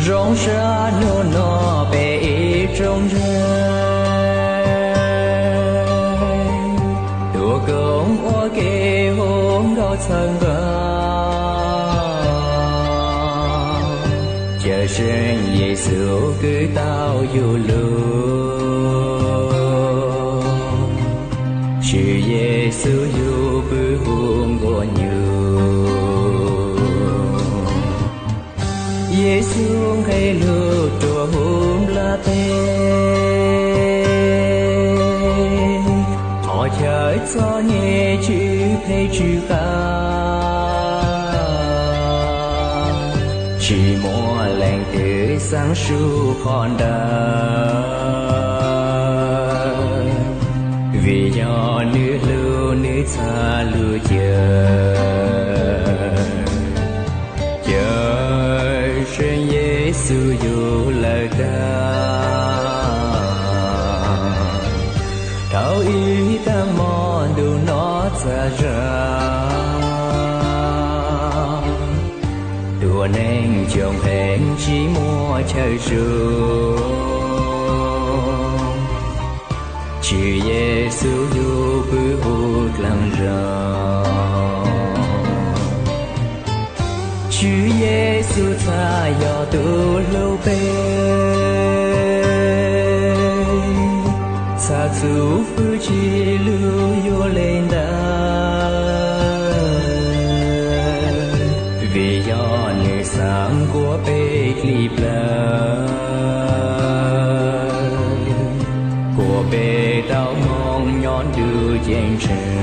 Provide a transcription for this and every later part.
Zoo sab hnub no peb ib tsoom ntseeg tuaj koom ua ke hu nkauj txhawb nqa, cia Tswv Yexus kwv tau yus lug. Tswv Yexus yug pw hu nkuaj nyug, Yexus nqe lug rua huv nplaj teb, thov chaw txom nyem tsw phem tsw qab, tsis muaj leej twg xaav sub qhov ntawd, vim yog nwg hlug nwg txhaj lug caw. Caw Tswv Yexus yug lawm tag, dhau ib taag mo ntuj no txhaj zag, tuab neeg coob heev tsis muaj chaw sub. Tswv Yexus yug pw huv dlaag zog, Tswv Yexus txhaj yog tug hlub peb, txhaj txuv fwj tsi lug yuav le ntawd, vim yog nwg xaav kuas peb dlim plawg, kuas peb tau moog nyob ntuj ceeb tsheej.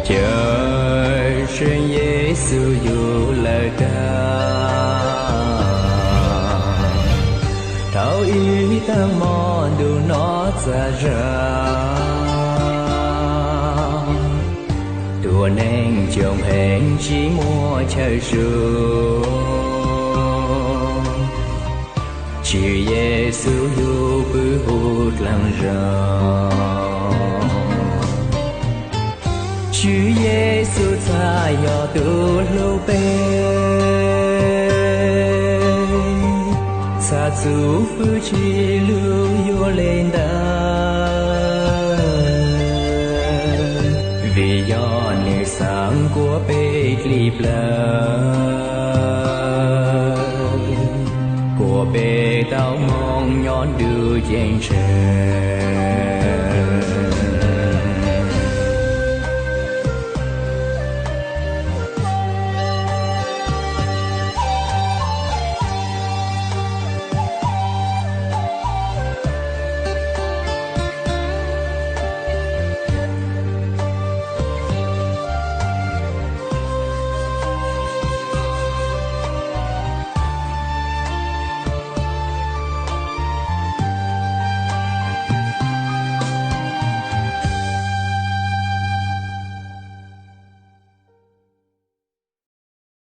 Caw Tswv Yexus yug lawm tag, dhau ib taag mo ntuj no txhaj zag, tuab neeg coob heev tsis muaj chaw sub. Tswv Yexus yug pw huv dlaag zog, Tswv Yexus txhaj yog tug hlub peb, txhaj txuv fwj tsi lug yuav le ntawd, vim yog nwg xaav kuas peb dlim plawg, kuas peb tau moog nyob ntuj ceeb tsheej.